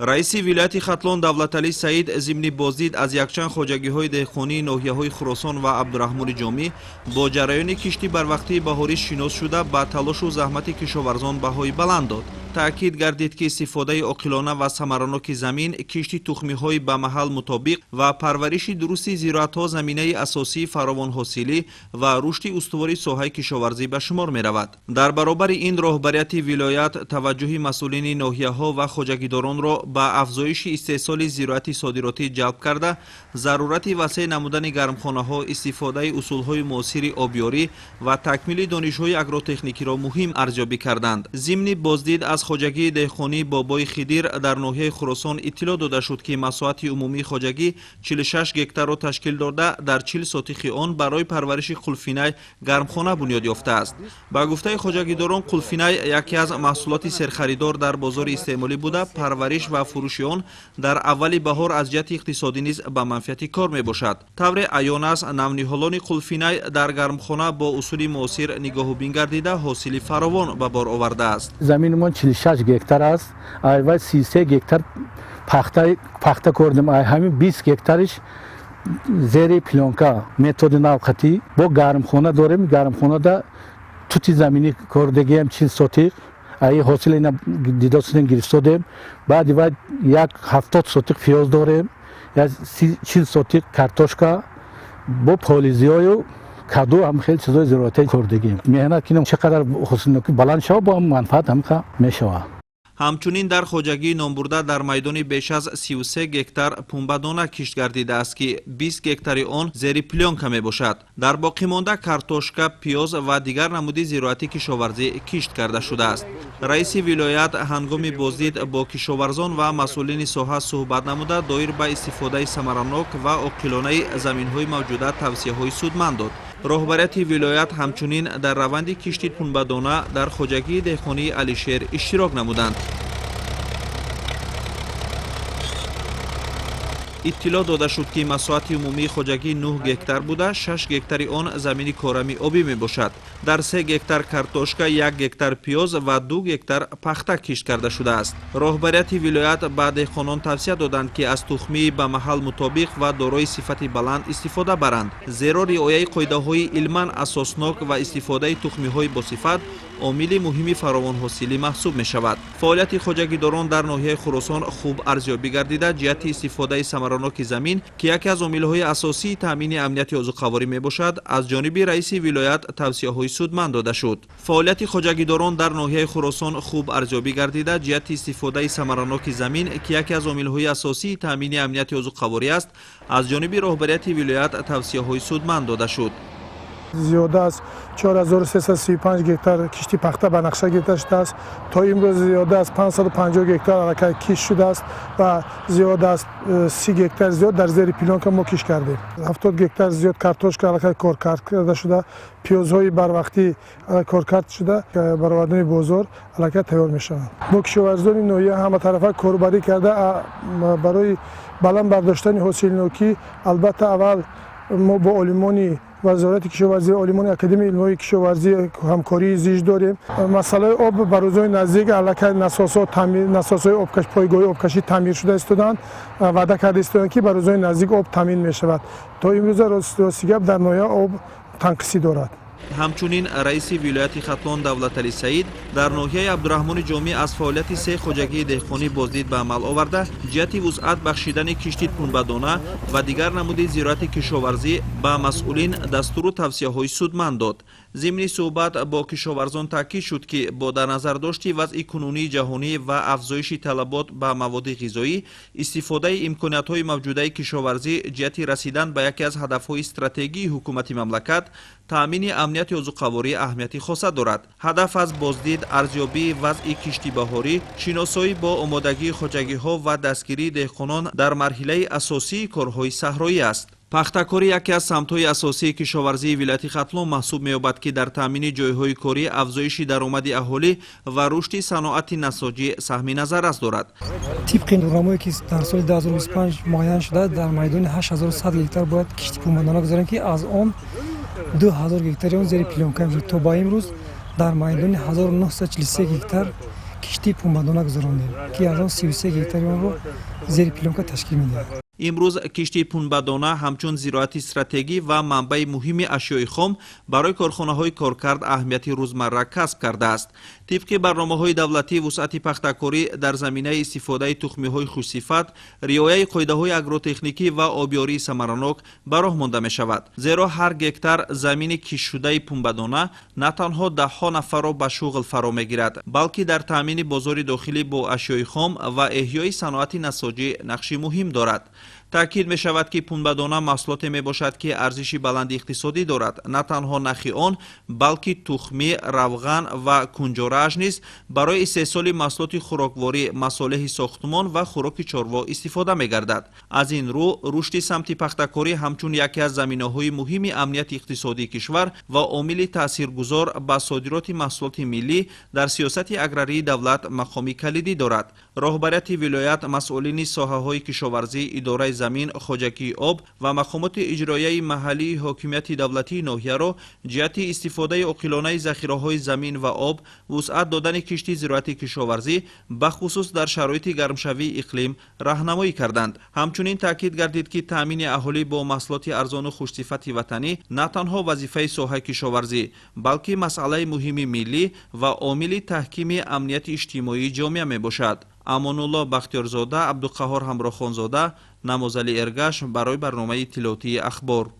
Раиси вилояти Хатлон Давлаталӣ Саид зимни боздид аз якчанд хоҷагиҳои деҳқонии ноҳияҳои Хуросон ва Абдураҳмони Ҷомӣ бо ҷараёни кишти барвақтии баҳорӣ шинос шуда, ба талошу заҳмати кишоварзон баҳои баланд дод. Таъкид гардид, ки истифодаи оқилона ва самараноки замин, кишти тухмиҳои ба маҳал мутобиқ ва парвариши дурусти зироатҳо заминаи асосии фаровонҳосилӣ ва рушди устувори соҳаи кишоварзӣ ба шумор меравад. Дар баробари ин, роҳбарияти вилоят таваҷҷӯҳи масъулини ноҳияҳо ва хоҷагидоронро ба афзоиши истеҳсоли зироати содиротӣ ҷалб карда, зарурати васеъ намудани гармхонаҳо, истифодаи усулҳои муосири обёрӣ ва такмили донишҳои агротехникиро муҳим арзёбӣ карданд. Зимни боздид аз хоҷагии деҳқонии Бобои Хидир дар ноҳияи Хуросон иттилоъ дода шуд, ки масоҳати умумии хоҷагӣ 46 гектарро ташкил дода, дар 40 сотихи он барои парвариши қулфинай гармхона бунёд ёфтааст. Ба гуфтаи хоҷагидорон, қулфинай яке аз маҳсулоти серхаридор дар бозори истеъмолӣ буда, парвариш ва фурӯши он дар аввали баҳор аз ҷиҳати иқтисодӣ низ ба манфиати кор мебошад. Тавре аён аст, навниҳолони қулфинай дар гармхона бо усули муосир нигоҳубин гардида, ҳосили фаровон ба бор овардааст. Заминмон 46 гектар аст, айвай 33 гектар пахта кордем, ай ҳамин 20 гектариш зери плёнка, методи навқатӣ. Бо гармхона дорем, гармхонада тути заминӣ кордагиам 40 сотиқ, ай ҳосил ина дидосидем, гирифтодем. Баъди вай як 70 сотиқ пиёз дорем, як 40 сотиқ картошка, бо полизиёю каду, ҳам хеле чизои зироатӣ кордагием. Меҳнат кинем, чӣ қадар ҳосилнокӣ баланд шава, бо ҳам манфаат ҳамқа мешавад. Ҳамчунин дар хоҷагии номбурда дар майдони беш аз 33 гектар пунбадона кишт гардидааст, ки 20 гектари он зери плёнка мебошад. Дар боқимонда картошка, пиёз ва дигар намуди зироати кишоварзӣ кишт карда шудааст. Раиси вилоят ҳангоми боздид бо кишоварзон ва масъулини соҳа суҳбат намуда, доир ба истифодаи самаранок ва оқилонаи заминҳои мавҷуда тавсияҳои судманд дод. Роҳбарияти вилоят ҳамчунин дар раванди кишти пунбадона дар хоҷагии деҳқонии Алишер иштирок намуданд. Иттилоъ дода шуд, ки масоҳати умумии хоҷагӣ 9 гектар буда, 6 гектари он замини корами обӣ мебошад. Дар 3 гектар картошка, 1 гектар пиёз ва 2 гектар пахта кишт карда шудааст. Роҳбарияти вилоят ба деҳқонон тавсия доданд, ки аз тухмии ба маҳал мутобиқ ва дорои сифати баланд истифода баранд, зеро риояи қоидаҳои илман асоснок ва истифодаи тухмиҳои босифат омили муҳими фаровонҳосилӣ маҳсуб мешавад. Фаъолияти хоҷагидорон дар ноҳияи Хуросон хуб арзёбӣ гардида, ҷиҳати истифодаи самараноки замин, ки яке аз омилҳои асосии таъмини амнияти озуқаворӣ мебошад, аз ҷониби раиси вилоят тавсияҳои судманд дода шуд. Фаъолияти хоҷагидорон дар ноҳияи Хуросон хуб арзёбӣ гардида, ҷиҳати истифодаи самараноки замин, ки яке аз омилҳои асосии таъмини амнияти озуқаворӣ аст, аз ҷониби роҳбарияти вилоят тавсияҳои судманд дода шуд. Зиёда аз 4335 гектар кишти пахта ба нақша гирифта шудааст. То имрӯз зиёда аз 550 гектар аллакай кишт шудааст ва зиёда аз 30 гектар зиёд дар зери плёнка мо кишт кардем. 70 гектар зиёд картошка аллакай коркард карда шуда, пиёзҳои барвақтӣ коркард шуда, баровардани бозор аллакай тайёр мешаванд. Бо кишоварзони ноҳия ҳаматарафа корбарӣ карда, барои баланд бардоштани ҳосилнокӣ, албатта, аввал мо бо олимони Вазорати кишоварзӣ, олимони Академияи илмҳои кишоварзӣ ҳамкории зич дорем. Масъалаи об ба рӯзҳои наздик аллакай насосҳо, насосҳои обкаш, пойгоҳи обкашӣ таъмир шуда истоданд. Ваъда карда истоданд, ки ба рӯзҳои наздик об таъмин мешавад. То имрӯза, рости гап, дар ноҳия об танқисӣ дорад. Ҳамчунин раиси вилояти Хатлон Давлаталӣ Саид дар ноҳияи Абдураҳмони Ҷомӣ аз фаъолияти се хоҷагии деҳқонӣ боздид ба амал оварда, ҷиҳати вусъат бахшидани кишти пунбадона ва дигар намуди зироати кишоварзӣ ба масъулин дастуру тавсияҳои судманд дод. Зимни суҳбат бо кишоварзон таъкид шуд, ки бо дар назардошти вазъи кунунии ҷаҳонӣ ва афзоиши талабот ба маводи ғизоӣ, истифодаи имкониятҳои мавҷудаи кишоварзӣ ҷиҳати расидан ба яке аз ҳадафҳои стратегии ҳукумати мамлакат, таъмини амнияти озуқаворӣ, аҳамияти хоса дорад. Ҳадаф аз боздид арзёбии вазъи кишти баҳорӣ, шиносоӣ бо омодагии хоҷагиҳо ва дастгирии деҳқонон дар марҳилаи асосии корҳои саҳроӣ аст. Пахтакорӣ яке аз самтҳои асосии кишоварзии вилояти Хатлон маҳсуб меёбад, ки дар таъмини ҷойҳои корӣ, афзоиши даромади аҳолӣ ва рушди саноати насоҷӣ саҳми назаррас дорад. Тибқи дурнамое, ки дар соли 2025 муайян шуда, дар майдони 8100 гектар бояд кишти пунбадона гузарем, ки аз он 2000 гектари он зери плёнка мешавад. То ба имрӯз дар майдони 1943 гектар кишти. Кишти пунбадона гузарондем, ки аз он 33 гектари онро зери плёнка ташкил медиҳад. Имрӯз кишти пунбадона ҳамчун зироати стратегӣ ва манбаи муҳими ашёи хом барои корхонаҳои коркард аҳамияти рӯзмарра касб кардааст. Тибқи барномаҳои давлатӣ, вусъати пахтакорӣ дар заминаи истифодаи тухмиҳои хушсифат, риояи қоидаҳои агротехникӣ ва обёрии самаранок ба роҳ монда мешавад. Зеро ҳар гектар замини киштшудаи пунбадона на танҳо даҳҳо нафарро ба шуғл фаро мегирад, балки дар таъмини бозори дохилӣ бо ашёи хом ва эҳёи саноати насоҷӣ нақши муҳим дорад. Таъкид мешавад, ки пунбадона маҳсулоте мебошад, ки арзиши баланди иқтисодӣ дорад. На танҳо нахи он, балки тухмӣ, равған ва кунҷорааш низ барои истеҳсоли маҳсулоти хӯрокворӣ, масолеҳи сохтмон ва хӯроки чорво истифода мегардад. Аз ин рӯ, рушди самти пахтакорӣ ҳамчун яке аз заминаҳои муҳими амнияти иқтисодии кишвар ва омили таъсиргузор ба содироти маҳсулоти миллӣ дар сиёсати аграрии давлат мақоми калидӣ дорад. Роҳбарияти вилоят, масъулини соҳаҳои кишоварзӣ, идораи замин, хоҷагии об ва мақомоти иҷроияи маҳаллии ҳокимияти давлатии ноҳияро ҷиҳати истифодаи оқилонаи захираҳои замин ва об, вусъат додани кишти зироати кишоварзӣ, бахусус дар шароити гармшавии иқлим, раҳнамоӣ карданд. Ҳамчунин таъкид гардид, ки таъмини аҳолӣ бо маҳсулоти арзону хушсифати ватанӣ на танҳо вазифаи соҳаи кишоварзӣ, балки масъалаи муҳими миллӣ ва омили таҳкими амнияти иҷтимоии ҷомеа мебошад. Амонулло Бахтиёрзода, Абдуқаҳҳор Ҳамрохонзода, Намозали Эргаш барои барномаи иттилоотии «Ахбор».